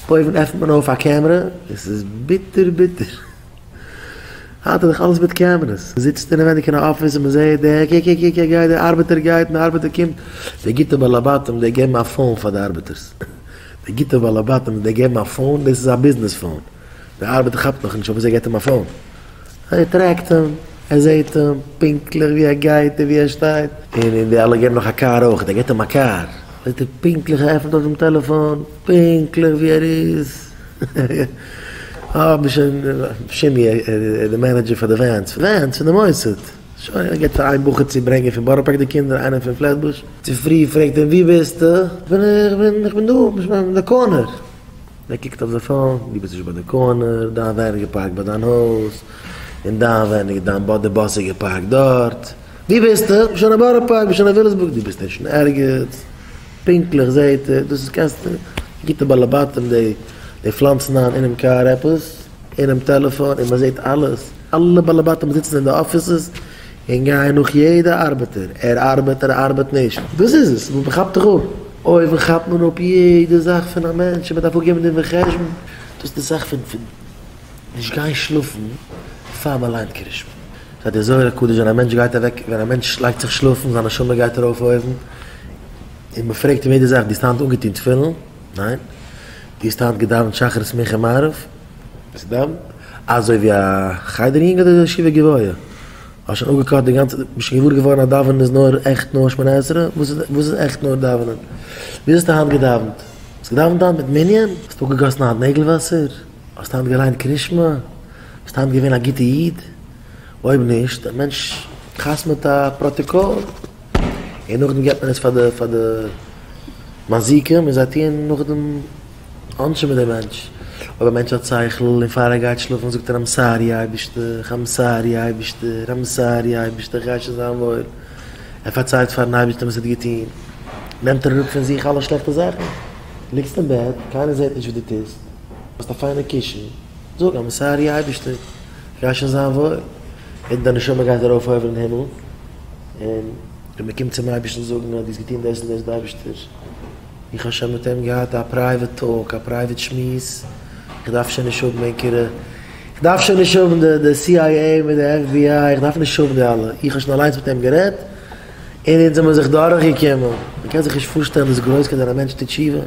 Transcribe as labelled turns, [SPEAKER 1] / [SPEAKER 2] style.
[SPEAKER 1] אויבן עפנט מען אויף א קעמרע, עס איז ביטער ביטער. היינט איז דאך אלעס מיט cameras, מען זיצט אינעווענדיג אין א אפיס און מען זעט דער קוק קוק קוק ער גייט, דער ארבעטער גייט און דער ארבעטער קומט, די גוטע בעלי בתים די געבן א phone פאר די ארבעטערס, די גוטע בעלי בתים די געבן א phone, דאס איז א business phone, דער ארבעטער כאפט נאכנישט פארוואס ער געבט אים א phone, ער track ט אים, ער זעט אים פונקטליך ווי ער גייט און ווי ער שטייט, און די אלע געבן נאך א קאר אויך, ער געבט אים א קאר, זעט ער פונקטליך ער עפנט אויף דעם טעלעפאן פונקטליך ווי ער איז. אה, ביסט שוין שימי, די manager פאר די vans, vans פון די מוסד. שוין, ער געבט פאר איין בחור צו ברענגען פון בארא פארק די קינדער, איינער פון פלעטבוש. צופרי פרעגט אים ווי ביסטו? איך בין, איך בין דא, איך בין ביי די corner. ער קוקט אויף די phone, דו ביסט נישט ביי די corner, דיין van איז געפארקט ביי דיין הויז, און דיין van איז, דיין די באס איז געפארקט דארט. ווי ביסטו? איך בין שוין אין בארא פארק, איך בין שוין אין וויליאמסבורג. דו ביסט נישט אין ערגעץ. פונקטליך זעהט ער, דאס איז קענסט גוטע בעלי בתים די די פלאנצן איין אינעם קאר עפעס אינעם טעלעפאן און מען זעהט אלעס, אלע בעלי בתים זיצן אין די אפיסעס און גייען נאך יעדע ארבעטער, ער ארבעט ער ארבעט נישט, דאס איז עס, מען כאפט דיך אפ, אויבן כאפט מען אפ יעדע זאך פון א מענטש און מען דארף אפגעבן דין וחשבון, דאס איז די זאך פון פון נישט גיין שלאפן פאר מען ליינט קריאת שמע. זאגט דער זוהר הקדוש ווען א מענטש גייט אוועק ווען א מענטש לייגט זיך שלאפן זיין נשמה גייט ארויף אויבן און מען פרעגט אים יעדע זאך דו האסט היינט אנגעטון תפילין? ניין. דו האסט היינט געדאווענט שחרית מנחה מעריב? האסט געדאווענט אזוי ווי א חדר יונג אדער ישיבה גבוהה? האסט שוין אפגעקאכט די גאנצע ביסט שוין געוואר געווארן אז דאווענען איז נאר עכט נאר שמונה עשרה? וואס איז וואס איז עכט נאר דאווענען? ווי האסטו היינט געדאווענט? האסט געדאווענט היינט מיט מנין? האסט אפגעגאסן היינט נעגל וואסער? האסט היינט געליינט קרישמע? ביסט היינט געווען א גוטע איד? אויב נישט, דער מענטש חתמ'עט א פראטאקאל, און נאכדעם געבט מען עס פאר די פאר די מזיקים, און זיי טוען נאכדעם עונשים מיט דעם מענטש. אויב א מענטש האט שכל, און פאר ער גייט שלאפן זאגט ער I'm sorry אייבערשטער, I'm sorry אייבערשטער, I'm sorry אייבערשטער, איך גיי שוין זיין וואויל. ער פארציילט פארן אייבערשטען וואס ער האט געטון, נעמט ער אראפ פון זיך אלע שלעכטע זאכן. ליגסט אין בעט, קיינער זעט נישט וואס דו טוסט, האסט א פיינע קישן, זאג I'm sorry אייבערשטער, איך גיי שוין זיין וואויל, און דיין נשמה גייט ארויף אויבן אין הימל, און ווען מען קומט צום אייבערשטן זאגן אז דו האסט געטון דאס און דאס, די אייבערשטער, איך האב שוין מיט אים געהאט א private talk, א private שמועס, איך דארף שוין נישט האבן ענקערע, איך דארף שוין נישט האבן די די CIA מיט די FBI, איך דארף נישט האבן די אלע, איך האב שוין אליינס מיט אים גערעדט, און אונז זעמיר זיך דורכגעקומען, מען קען זיך נישט פארשטעלן דאס גרויסקייט ווען א מענטש טוט תשובה.